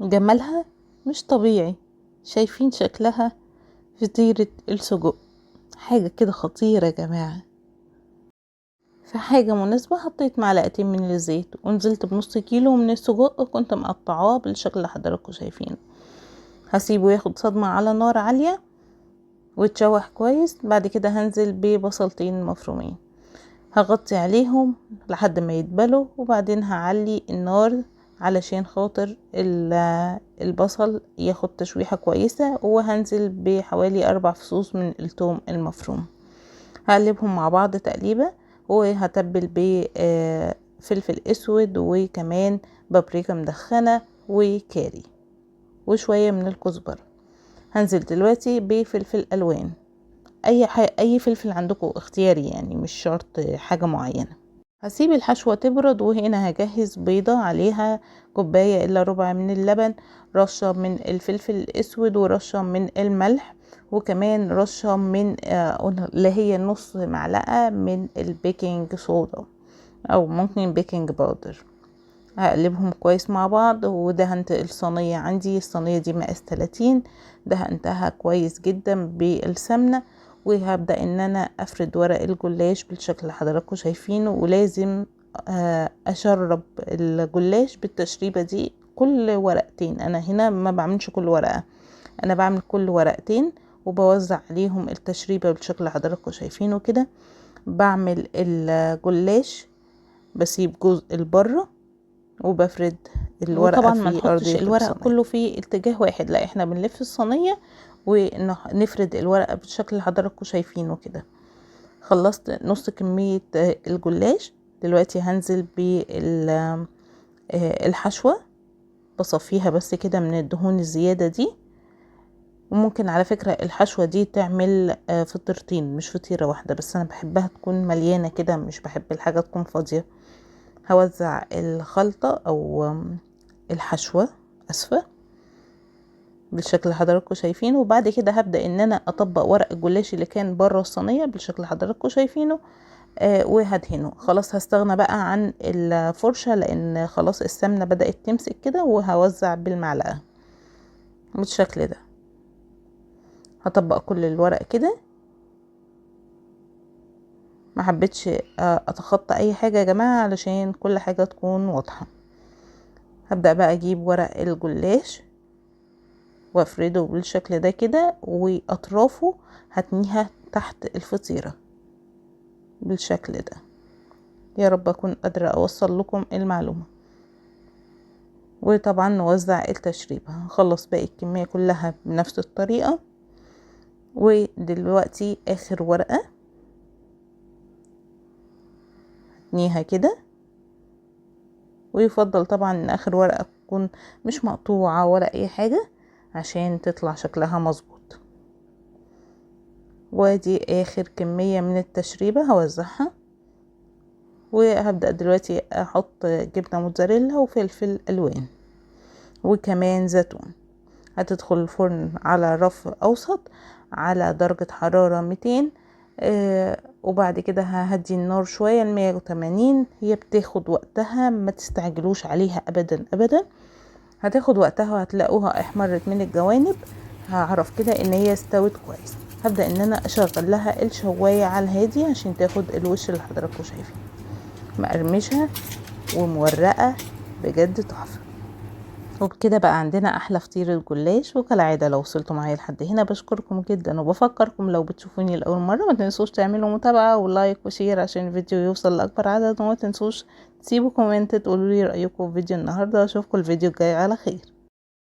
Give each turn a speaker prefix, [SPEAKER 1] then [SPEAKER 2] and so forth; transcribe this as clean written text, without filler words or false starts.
[SPEAKER 1] جمالها مش طبيعي. شايفين شكلها؟ فطيرة السجق حاجة كده خطيرة يا جماعة. في حاجة مناسبة حطيت معلقتين من الزيت ونزلت بنص كيلو من السجق، كنت مقطعاه بالشكل اللي حضراتكم شايفينه. هسيبه ياخد صدمة على نار عالية ويتشوح كويس. بعد كده هنزل ببصلتين مفرومين، هغطي عليهم لحد ما يتبلوا، وبعدين هعلي النار علشان خاطر البصل ياخد تشويحة كويسة. وهنزل بحوالي 4 فصوص من التوم المفروم، هقلبهم مع بعض تقليبة، وهتبل بفلفل اسود وكمان بابريكا مدخنة وكاري وشوية من الكزبرة. هنزل دلوقتي بفلفل الوان، اي فلفل عندكم اختياري، يعني مش شرط حاجة معينة. هسيب الحشوة تبرد، وهنا هجهز بيضة عليها كوباية الا ربع من اللبن، رشة من الفلفل الاسود ورشة من الملح، وكمان رشة من اللي هي نص معلقة من ال baking soda او ممكن baking powder. هقلبهم كويس مع بعض. ودهنت الصينية، عندي الصينية دي مقاس 30، دهنتها كويس جدا بالسمنة. وهبدأ ان انا افرد ورق الجلاش بالشكل اللي حضراتكم شايفينه، ولازم اشرب الجلاش بالتشريبة دي كل ورقتين. انا هنا ما بعملش كل ورقة، انا بعمل كل ورقتين وبوزع عليهم التشريبة بالشكل اللي حضراتكم شايفينه كده. بعمل الجلاش بسيب جزء البره وبفرد الورقة
[SPEAKER 2] وطبعا ما
[SPEAKER 1] في
[SPEAKER 2] نحطش
[SPEAKER 1] أرضية
[SPEAKER 2] الورق
[SPEAKER 1] الصينية.
[SPEAKER 2] كله في اتجاه واحد، لا احنا بنلف الصينية ونفرد الورقة بالشكل اللي حضراتكم شايفينه كده. خلصت نص كمية الجلاش. دلوقتي هنزل بالحشوة، بصفيها بس كده من الدهون الزيادة دي. وممكن على فكرة الحشوة دي تعمل فطيرتين مش فطيرة واحدة، بس أنا بحبها تكون مليانة كده، مش بحب الحاجة تكون فاضية. هوزع الخلطة أو الحشوة أسفة بالشكل اللي حضراتكم شايفينه. وبعد كده هبدأ إن أنا أطبق ورق الجلاش اللي كان بره الصينية بالشكل اللي حضراتكم شايفينه، وهدهنه. خلاص هستغنى بقى عن الفرشة لأن خلاص السمنة بدأت تمسك كده، وهوزع بالمعلقة بالشكل ده. هطبق كل الورق كده، ما حبيتش اتخطى اي حاجة يا جماعة علشان كل حاجة تكون واضحة. هبدأ بقى اجيب ورق الجلاش وافرده بالشكل ده كده، واطرافه هتنيها تحت الفطيرة بالشكل ده. يا رب اكون قادرة اوصل لكم المعلومة. وطبعا نوزع التشريبة. هنخلص باقي الكمية كلها بنفس الطريقة. ودلوقتي اخر ورقة هتنيها كده، ويفضل طبعا ان اخر ورقة تكون مش مقطوعة ولا اي حاجة عشان تطلع شكلها مظبوط. وادي اخر كمية من التشريبة هوزعها. وهبدأ دلوقتي احط جبنة موتزاريلا وفلفل الوان وكمان زيتون. هتدخل الفرن على رف اوسط على درجة حرارة 200، وبعد كده ههدي النار شوية لمية وتمانين. هي بتاخد وقتها، ما تستعجلوش عليها ابدا ابدا، هتاخد وقتها وهتلاقوها احمرت من الجوانب. هعرف كده ان هي استوت كويس. هبدأ ان انا اشغل لها الشواية على الهادي عشان تاخد الوش اللي حضراتكم شايفينه، مقرمشة ومورقة بجد تحفة. وبكده بقى عندنا احلى فطير الجلاش. وكالعادة لو وصلتوا معايا لحد هنا بشكركم جدا، وبفكركم لو بتشوفوني لاول مرة ما تنسوش تعملوا متابعة و like و share عشان الفيديو يوصل لاكبر عدد، وما تنسوش تسيبوا comment تقولوا لي رايكم في فيديو النهارده. اشوفكم الفيديو الجاي على خير.